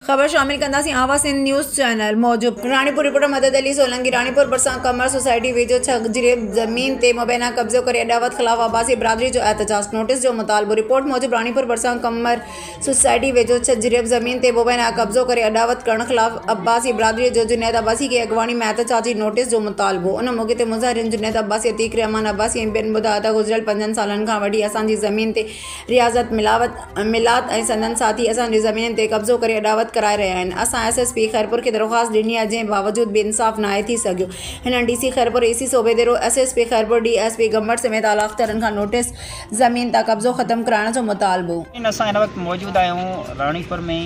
خبر شامل ڪنداسين آواز سنڌ نيوز چينل موجب راڻيپور رپورٽر مدد علي سولنگي راڻيپور ڀرسان قمر سوسائٽي ويجهو ڇهه جريب زمين تي مبينا قبضو ڪري اڏاوت خلاف عباسي برادري جو احتجاج نوٽيس جو مطالبو رپورٽ موجب راڻيپور ڀرسان قمر سوسائٽي ويجهو ڇهه جريب زمين تي مبينا قبضو ڪري اڏاوت ڪرڻ خلاف عباسي برادري جو جنيد عباسي کي اڳواڻي ۾ احتجاجي نوٽيس جو مطالبو ان موقعي تي مظاهرين جنيد عباسي عتيق الرحمان عباسي ۽ ٻين ٻڌايو ته گذريل پنجن سالن کان وٺي اسان جي زمين تي رياضت ملاوت ۽ سندن ساٿي اسان جي زمينن تي قبضو ڪري اڏاوت ڪرائي رهيا آهن. اسان ايس ايس پي خيرپور کي درخواست ڏني آهي جنهن باوجود به انصاف ناهي ٿي سگهيو. هنن D C Khairpur, A C Sobhodero, S S P Khairpur, D S P Gambat سميت اعليٰ اختيارين کان نوٽيس زمين تان قبضو ختم ڪرائڻ جو مطالبو. اسان هن وقت موجود آهيون راڻيپور ۾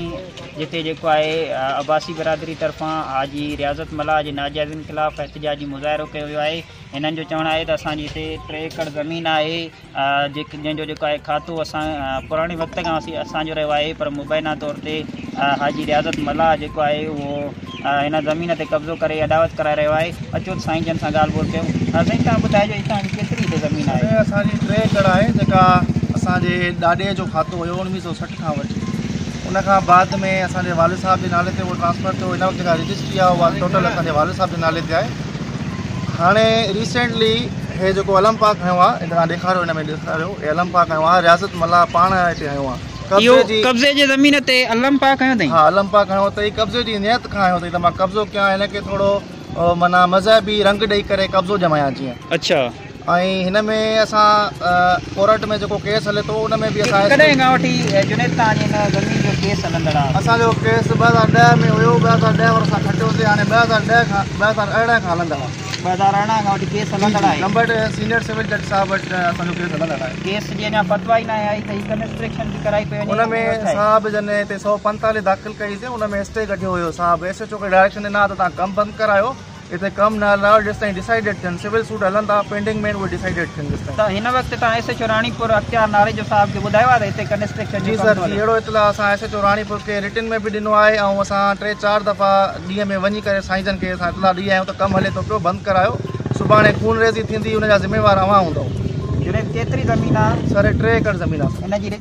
جتي جيڪو آهي عباسي برادري طرفان حاجي رياضت ملاح جي ناجائزين خلاف احتجاجي مظاهرو ڪيو ويو آهي. هنن جو چوڻ آهي ته اسان جي هتي ٽي ايڪڙ زمين آهي جنهن جو جيڪو آهي کاتو اسان پراڻي وقت کان اسان جو رهيو آهي پر مبينا طور تي حاجي رياضت ملاح جيڪو آهي اهو هن زمين تي قبضو ڪري اڏاوت ڪرائي رهيو آهي اچو ته سائين جن سان ڳالهه ٻولهه ڪيون سائين توهان ٻڌائجو هي توهان جي ڪيتري هتي زمين آهي؟ اسان جي ٽي ايڪڙ آهي جيڪا اسان جي ڏاڏي جو کاتو هيو اڻويهه سو 60 کان وٺي ان کان بعد ۾ اسان جي والد صاحب جي نالي تي اهو ٽرانسفر ٿيو هن وقت جيڪا رجسٽري آهي اها ٽوٽل اسان جي والد صاحب جي نالي تي آهي هاڻي ريسينٽلي هي جيڪو علم پاڪ هنيو آ هن تان ڏيکاريو هن ۾ ڏيکاريو هي علم پاڪ هنيو آ رياضت ملاح پاڻ هتي هنيو آ قبضي جي قبضي جي زمين تي علم پاڪ هنيو اٿئي ها علم پاڪ هنيو اٿئي قبضي جي نيت کان هنيو اٿئي ته مان قبضو ڪيان هن کي ٿورو معنيٰ مذهبي رنگ ڏئي ڪري قبضو ڄمايان جيئن اڇا ۽ هن ۾ اسان ڪورٽ ۾ جيڪو ڪيس هلي ٿو ان ۾ به اسان ڪڏهن کان وٺي جنيد توهان جي هن زمين جو ڪيس هلندڙ آ اسان جو ڪيس 2010 ۾ هيو 2010 وارو اسان کٽيوسي هاڻي 2010 کان 2018 کان هلندڙ آ 2018 کان وٺي ڪيس هلندڙ آهي. گمبٽ سينيئر سول جج صاحب وٽ اسان جو ڪيس هلندڙ آهي. ڪيس جي اڃا فتويٰ ئي ناهي آئي ته هي ڪنسٽرڪشن به ڪرائي پئي وڃي ان ۾ صاحب جن هتي 145 داخل ڪئي سي ان ۾ اسٽي ڪڍيو هيو صاحب ايس ايڇ او کي ڊائريڪشن ڏنا ته توهان ڪم بند ڪرايو هتي ڪم نه هلايو جيستائين ڊسائيڊڊ ٿين سول سوٽ هلندا پينڊنگ ۾ اهي ڊسائيڊڊ ٿين جيستائين. ته هن وقت توهان ايس ايڇ او راڻيپور اختيار ناريجو صاحب کي ٻڌايو آهي ته هتي ڪنسٽرڪشن جو ڪم ٿو هلي؟ جي سر جي اهڙو اطلاع اسان ايس ايڇ او راڻيپور کي رٽن ۾ به ڏنو آهي ۽ اسان ٽي چار دفعا ڏينهن ۾ وڃي ڪري سائين جن کي اسان اطلاع ڏئي آيا آهيون ته ڪم هلي ٿو پيو بند ڪرايو سڀاڻي خونريزي ٿيندي ان جا ذميوار اوهان هوندؤ. جنيد ڪيتري زمين آ؟ سر ٽي ايڪڙ زمين آ سر. ان جي.